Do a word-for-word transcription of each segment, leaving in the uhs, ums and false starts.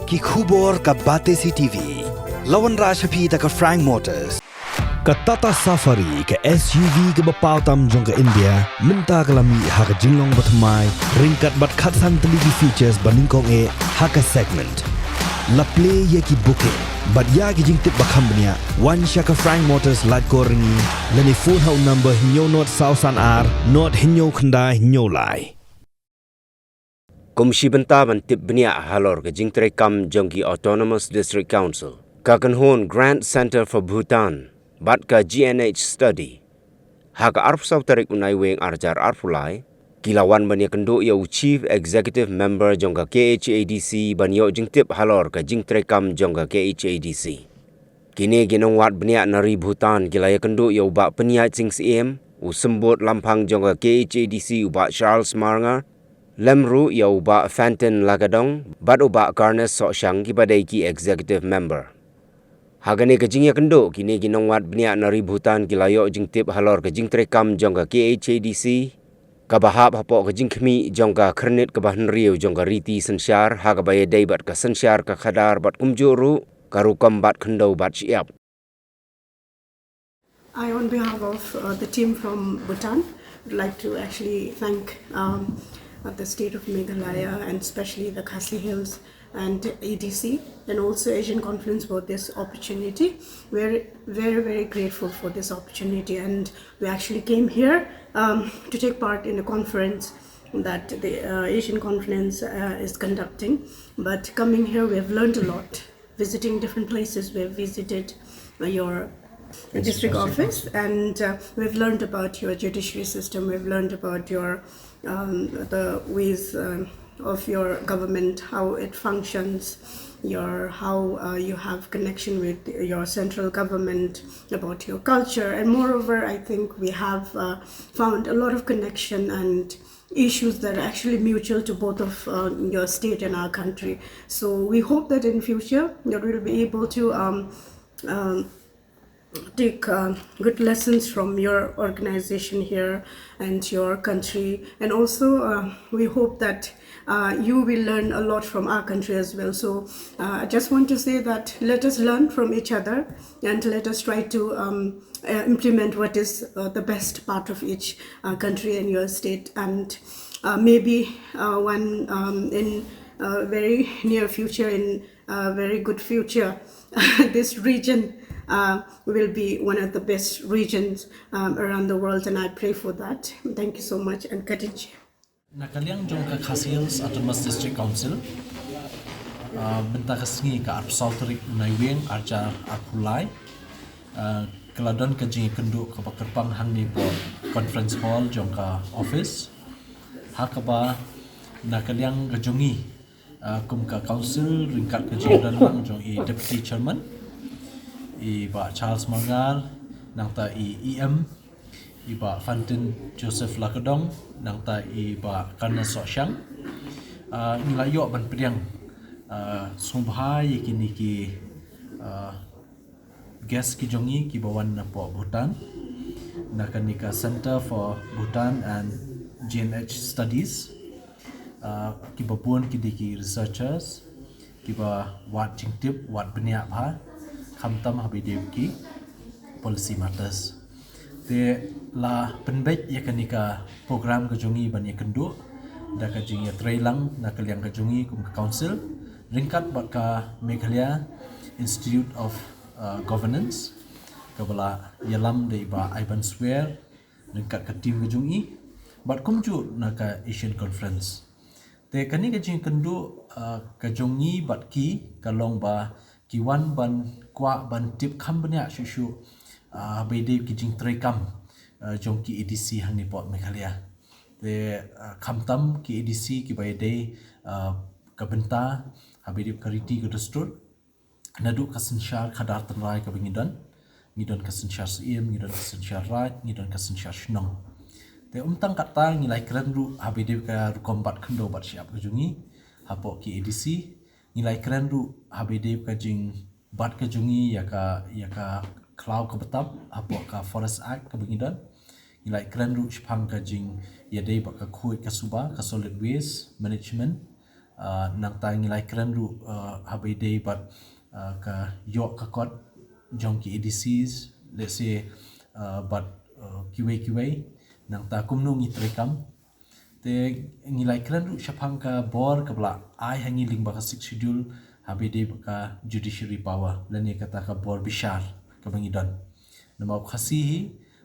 Ki khubor ka Batesi T V. La wanrah sha phi da ka Frank Motors. Ka Tata Safari, ka S U V kaba paw tam jong ka India, mynta ka la mih ha ka jinglong bathymmai, ryngkat bad khatsan tylli ki features ba nyngkong eh ha ka segment. La plie ïa ki booking bad ïa ki jingtip ba kham bniah, wan sha ka Frank Motors Laitkor Ryngi, lane phone ha u number hynñiew nod saw san ar nod hynñiew khyndai hynñiew lai. Kum shi bynta ban tip bniah halor ka jingtreikam jong ki Autonomous District Council, ka Kynhun Grant Center for Bhutan bad ka G N H Study, ha ka arphew saw tarik u Naiwieng arhajar arphew lai, ki la wan ban ïakynduh ïa u Chief Executive Member jong ka K H A D C ban ïoh jingtip halor ka jingtreikam jong ka K H A D C. Kine ki nongwad bniah na ri Bhutan ki la ïakynduh ïa u Bah Pynïaid Sing Syiem, u Symbud Lamphang jong ka K H A D C u Bah Charles Marngar, lem ruh ïa u Bah Fantin Lakadong bad u Bah Carnes Sohshang kiba dei ki Executive Member. Ha kane ka jingïakynduh, kine ki nongwad bniah na ri Bhutan ki la ïoh jingtip halor ka jingtreikam jong ka K H A D C, kaba hap hapoh ka jingkhmih jong ka khyrnit kaba hynriew jong ka riti synshar, ha kaba ïadei bad ka synshar ka khadar bad kumjuh ruh ka rukom bat khyndew bat shyiap. I, on behalf of uh, the team from Bhutan, would like to actually thank um, uh, the state of Meghalaya and especially the Khasi Hills and A D C and also Asian Conference for this opportunity. We're very, very grateful for this opportunity, and we actually came here um, to take part in a conference that the uh, Asian Conference uh, is conducting. But coming here, we have learned a lot. Visiting different places, we have visited uh, your district office, and uh, we've learned about your judiciary system. We've learned about your um, the ways um, of your government, how it functions, your how uh, you have connection with your central government, about your culture, and moreover, I think we have uh, found a lot of connection and issues that are actually mutual to both of uh, your state and our country. So we hope that in future that we'll be able to um, um, take uh, good lessons from your organization here and your country. And also, uh, we hope that uh, you will learn a lot from our country as well. So uh, I just want to say that let us learn from each other and let us try to um, uh, implement what is uh, the best part of each uh, country and your state. And uh, maybe uh, one um, in uh, very near future, in uh, very good future, this region uh, will be one of the best regions um, around the world, and I pray for that. Thank you so much, and ka dei. Na ka liang jong ka Khasi Hills Autonomous District Council, uh, mynta ka sngi ka arphew saw tarik u Naiwieng arhajar arphew lai, uh, ka la don ka jingïakynduh kaba kyrpang hangne hapoh conference hall jong ka office, ha kaba na ka liang ka jong ngi, uh, kum ka council, ryngkat ka jingdon lang jong i Deputy Chairman, i Bah Charles Marngar, nangta i E M, i Bah Fantin Joseph Lakadong, nangta i Bah Carnes Sohshang, uh, ngi la ïoh ban pdiang uh, sngewbha ïa kine ki uh, guest ki jong ngi kiba wan napoh Bhutan, na kane ka Center for Bhutan and G N H Studies, uh, kiba bun ki dei ki researchers, kiba wad jingtip, wad bniah bha, khamtam haba ïadei ki policy matters. Te la pynbeit ïa kane ka program ka jong ngi ban ïakynduh da ka jingïatreilang na ka liang ka jong ngi kum ka council, ryngkat bad ka Meghalaya Institute of uh, Governance, kaba la ïalam da i Bah Ivan Swer, ryngkat ka team ka jong ngi, bad kumjuh na ka Asian Conference. Te kane ka jingïakynduh uh, ka jong ngi bad ki ka long ba ki wan ban kwah ban tip kham bniah shuh shuh uh, haba ïadei ki jingtreikam uh, jong ki A D C hangne hapoh Meghalaya. Te uh, khamtam ki A D C kiba ïadei uh, ka bynta haba ïadei ka riti ka dustur, naduh ka synshar khadar tynrai kaba ngi don. Ngi don ka synshar syiem, ngi don ka synshar raid, ngi don ka synshar shnong. Te ym tang katta, ngi la ïakren ruh haba ïadei ka rukom bat khyndew bat shyiap ka jong ngi hapoh ki A D C. Ngi la ïakren ruh haba ïadei ka jingbat ka jong ngi ïa ka, ïa ka khlaw kaba tam hapoh ka Forest Act kaba ngi don. Ngi la ïakren ruh shaphang ka jingïadei bad ka khuid ka suba, ka solid waste management. Uh, nangta ngi la ïakren ruh uh, haba ïadei bad uh, ka ïoh ka kot jong ki A D Cs, let's say uh, bad uh, kiwei kiwei, nangta kumno ngi treikam. Te ngi la ïakren ruh shaphang ka bor kaba la ai ha ngi lyngba ka Sixth Schedule haba ïadei bad ka judiciary power lane kata ka bor bishar kaba ngi don. Namar u Khasi hi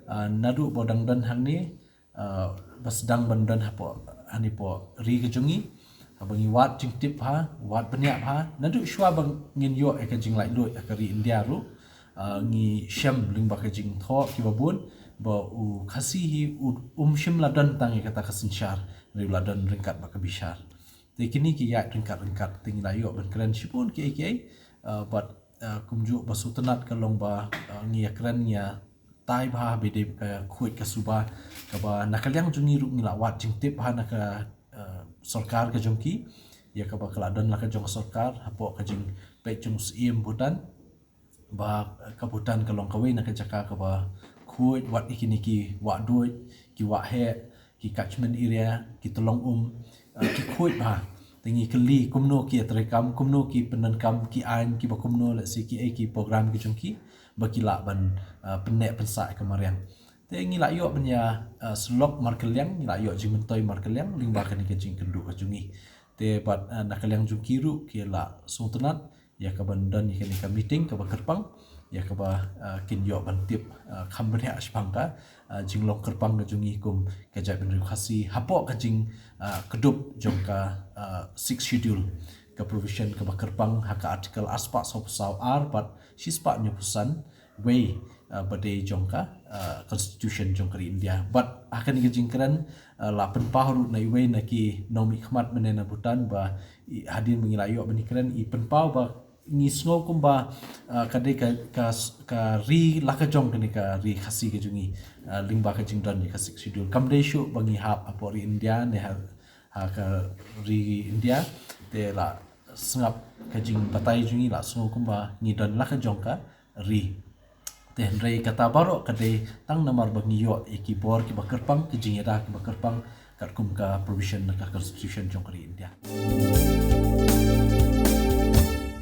uh, naduh ba u dang don hangne uh, ba sdang ban don hapoh hangne hapoh ri ka jong ngi, haba ngi wad jingtip bha, wad bniah bha, naduh shuwa ba ngin ïoh ïa ka jinglaitluid ha ka ri India ruh, uh, ngi shem lyngba ka jingthoh kiba bun ba u Khasi hi u, um shym la don tang ïa kata ka synshar, hynrei u la don ryngkat bad ka bishar. Te kine ki ïaid ryngkat ryngkat, te ngi la ïoh ban kren shibun kiei kiei uh, bad uh, kumjuh ba sngewtynnat ka long ba uh, ngi ïakren, ngi ïa tai bha haba ïadei bad ka khuid ka suba, kaba na ka liang jong ngi ruh ngi la wad jingtip bha na ka uh, sorkar ka jong ki ïa kaba ka la don la ka jong ka sorkar hapoh ka jingpeit jong u Syiem Bhutan, ba uh, ka Bhutan ka long kawei na ka jaka kaba khuid, wat ïa kine ki wahduid, ki waheh, ki catchment area, ki tyllong um uh, ki khuid bha. Te ngi kylli kumno ki ïatreikam, kumno ki pyndonkam ki aiñ kiba kumno, let's say kiei ki program ki jong ki ba ki lah ban uh, pynneh pynsah ïa ka mariang. Te ngi la ïoh ban ïa uh, syllok markylliang, ngi la ïoh jingmyntoi markylliang lyngba kane ka jingkynduh ka jong ngi. Te bad uh, na ka liang jong ki ruh ki la sngewtynnat ïa kaban don ïa kane ka meeting kaba kyrpang, ïa kaba uh, kin ïoh ban tip uh, kham bniah shaphang ka uh, jinglong kyrpang ka jong ngi kum ka jaitbynriew Khasi hapoh ka jing uh, kdup jong ka uh, Sixth Schedule, ka provision kaba kyrpang ha ka article arspah sawphew saw ar bad shispah hynñiewphew san wei uh, ba dei jong ka uh, constitution jong ka ri India. Bad ha kane ka jingkren uh, la pynpaw ruh na iwei na ki nongmihkhmat mynne na Bhutan ba i, hadien ba ngi la ïoh ban ïakren, i pynpaw ba ngi sngew kumba uh, ka dei ka, ka, ka ri la ka jong kane ka ri Khasi ka jong ngi uh, lyngba ka jingdon ïa ka Sixth Schedule. Kam dei shuh ba ngi hap hapoh ri India ne ha, ha ka ri India, te la sngap ka jingbatai jong ngi, la sngew kumba ngi don la ka jong ka ri. Te hynrei kata baroh ka dei tang namar ba ngi ïoh ïa ki bor kiba kyrpang, ki jingïada kiba kyrpang katkum ka provision na ka constitution jong ka ri India.